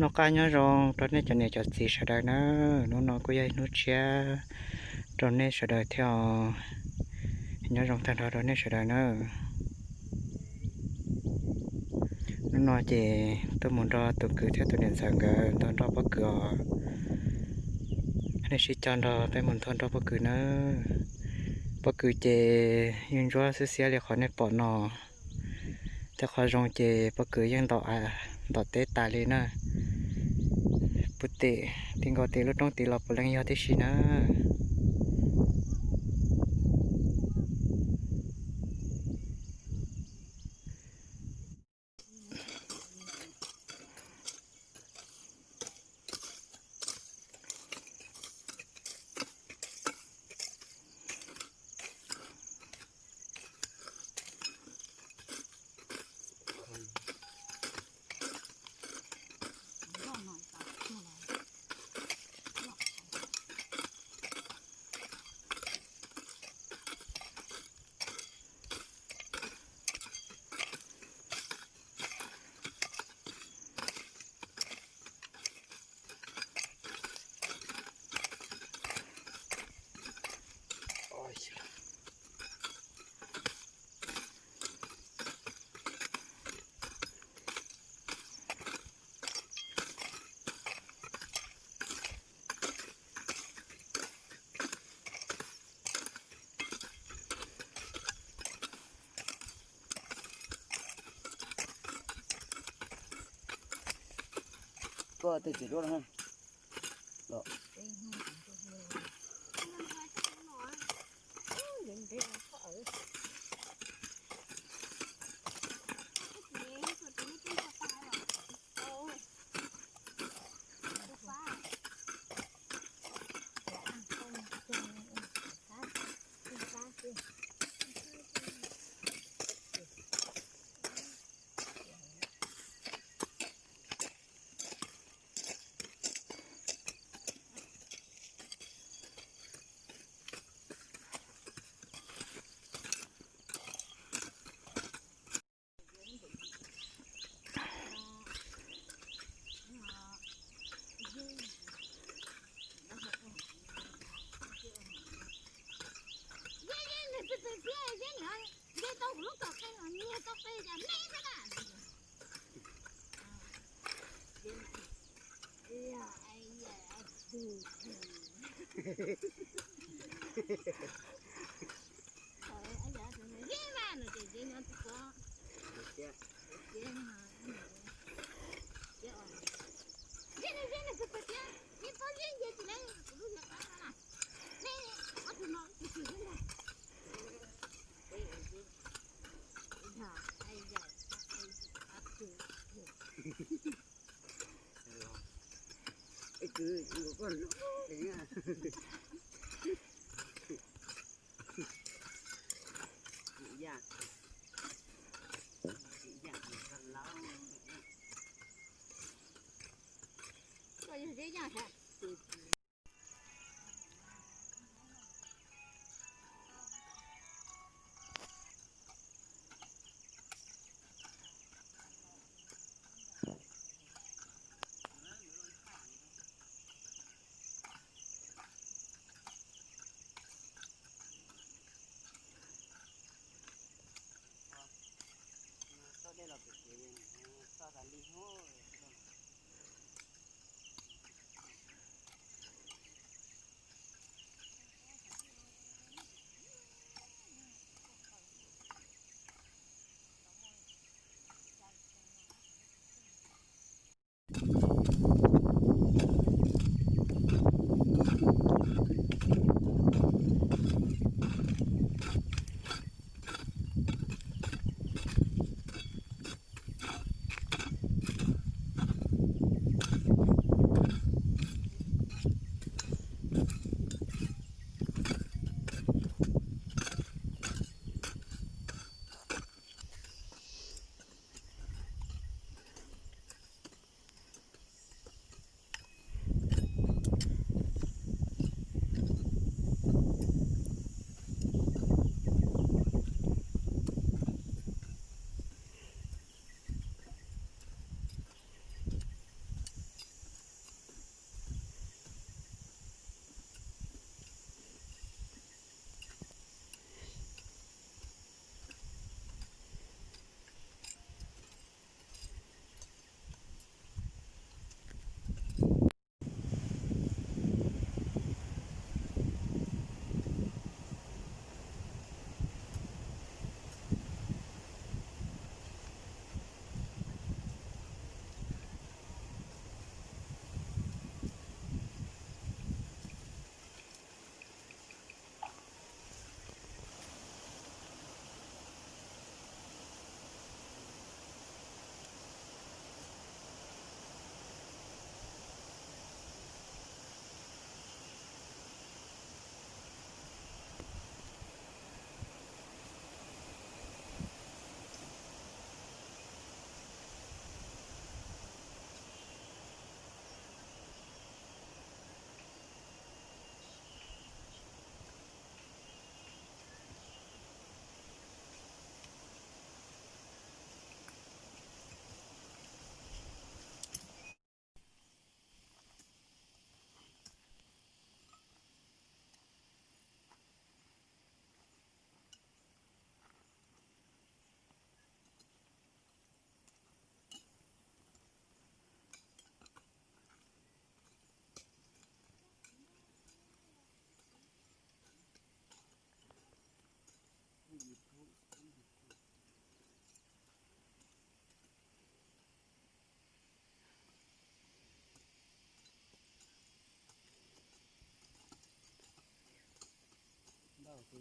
Noj qab nyob zoo rau nej cov niam cov txiv sawv daws nawb. Hnub no kuj yog ib hnub tshiab rau nej sawv daws thiab os. Nyob zoo tag nrho rau nej sawv daws nawb. Hnub no ces tuaj mus nrog tus kwv thiab tus niam ntxawm nkawd nthua nroj pob kws os. Nej sib cog nrog peb mus nthua nroj pob kws nawb. Pob kws ces yeej ntsuab xiab xiab li qhov nej pom no. Tej qhov zoo ces pob kws yeej ntom, ntom teb tas li na. Puag tim, tim nkaus tim lub roob tid los puav leej yog tib si na. Koj tej txiv duab no.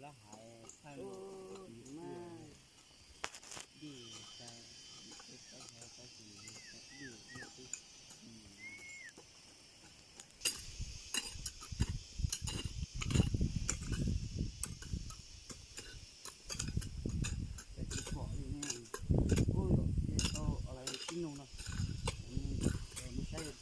Lab hais thaj dij, tsis pom li ne. Ub, tau lawv tib nug no, mus saib.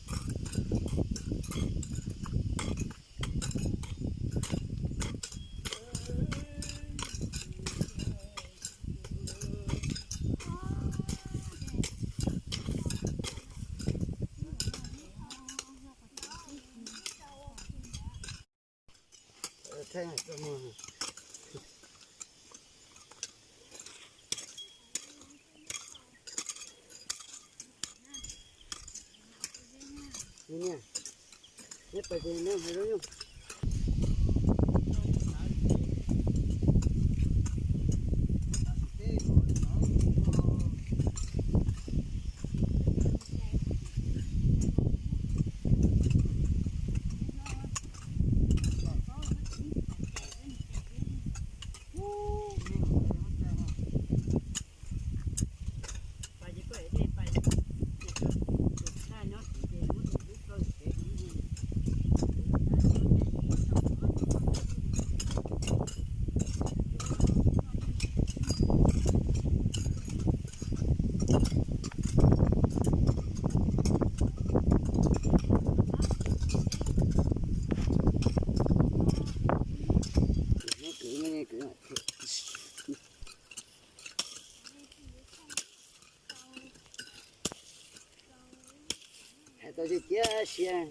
Hais tau cia cia siab,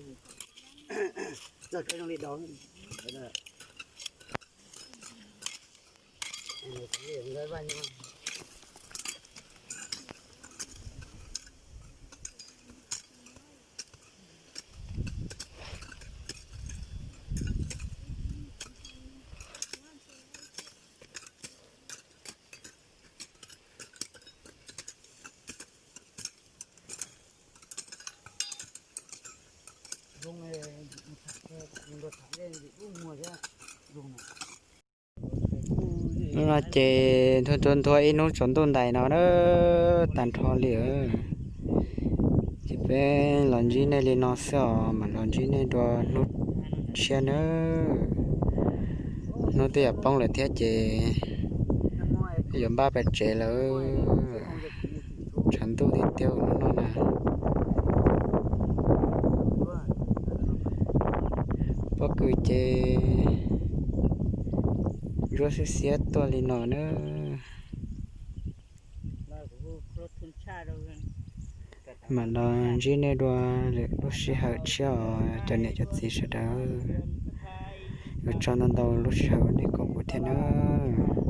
txog koj zoo li dos. Hnub no ces nthua nthua nthua ib hnub tsaus ntuj ntais no na, tag nrho li. Ces peb los ntsib nej li no xwb os, mam los ntsib nej dua hnub tshiab nawb. Hnub twb yuav poob lawm thiab ces yuav npaj pais tsev lawm. Tshav ntuj tiag tiag hnub no na. Pob kws ces ntsuab xiab xiab tuaj li no na. Mam los ntsib nej dua lwm lub sij hawm tshiab os cov niam cov txiv sawv daws. Ua tsaug ntau ntau lub sij hawm nej koom kuv thiab nawb.